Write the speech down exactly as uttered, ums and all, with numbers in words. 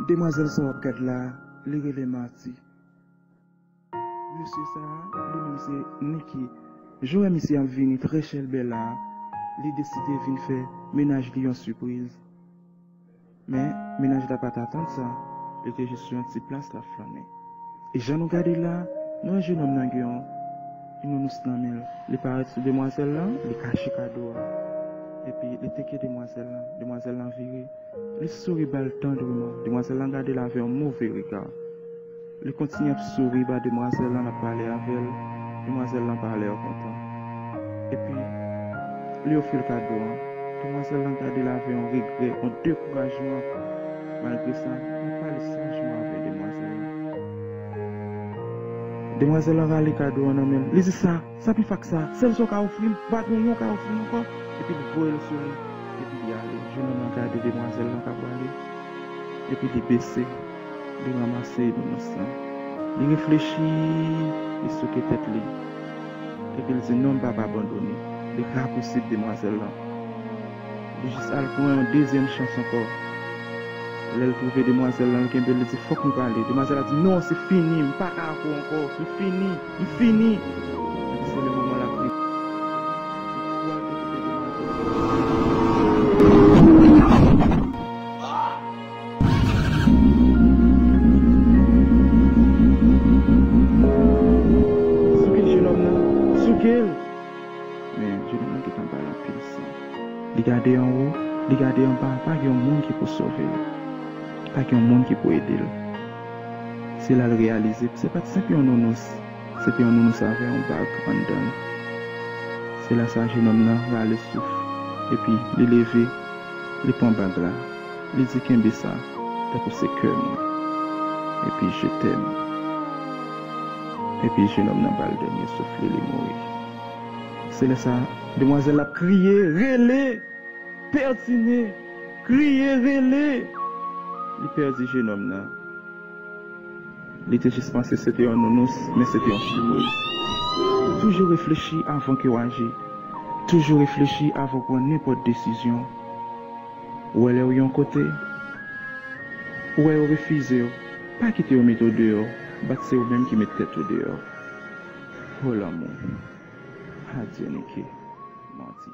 Demwazèl sa w ap gad la, li rele Mati. Mesye sa a, li menm se Niki. Jou wè misye ap vini trè chèlbè la, li deside vin fè mennaj li yon sipriz. Men, mennaj la pa t atann sa, li te jis sou yon ti plas l ap flannen. E jan nou gade la, nou wè jenòm nan gen yon, yon nounous nan men l. Li parèt sou demwazèl lan, li kache kado a. Epi, li teke demwazèl lan. Demwazèl lan vire. Li souri ba l tandreman. Demwazèl lan gade l avè yon move rega. Li kontinye ap souri ba demwazèl lan, l ap pale avè l. Demwazèl lan pa lè kontan. Epi, li ofri l kado an. Demwazèl lan gade l avè yon regrè, yon dekourajman. Malgre sa, li pale sajman avè demwazèl lan. Demwazèl lan rale kado an nan men l. Li di sa, sa pi fè k sa, sèl sa w ka ofri m, pa gen yon ka ofri m ankò. Epi li voye l sou li, epi li ale. Jenòm nan gade demwazèl lan k ap prale, epi li bese, li ranmase nounous lan. Li reflechi, li souke tèt li, epi li di, "Non, m p ap abandone." Li rapousib demwazèl lan. Li jis al pran yon dezyèm chans ankò. Lè l twouve demwazèl lan, l kenbe l, li di, "Fòk nou pale." Demwazèl la di, "Non, se fini, m pa ka ak ou ankò, m fini, m fini." Epi se le moman l ap vin. Pou al te kite demwazèl lan. Souke jenòm nan, souke l! Men, jenòm nan gentan bay anpil san. Li gade anwo, li gade anba, pa gen yon moun ki pou sove l. Pa gen yon moun ki pou ede l. Se la l reyalize, se pa t senp yon nounous, se te yon nounous avè yon bag anndan l. Se la sa jenòm nan rale souf, epi li leve, li pran bag la, li di, "Kenbe sa, tankou se kè mwen. Epi je t'aime." Epi jenòm nan ba l dènye souf li, li mouri. Se lè sa, demwazèl la ap kriye, rele, pètine, kriye, rele. Li pèdi jenòm nan. Li te jis panse se te yon nounous, men se te yon sipriz. Toujou reflechi avan ke w aji. Toujou reflechi avan w pran nenpòt desizyon. Ou wè lè w yon kote, ou wè yo refize w, pa kite yo mete w deyò, bat se ou menm ki met tèt ou deyò. O lanmou. Adye Niki. Manti.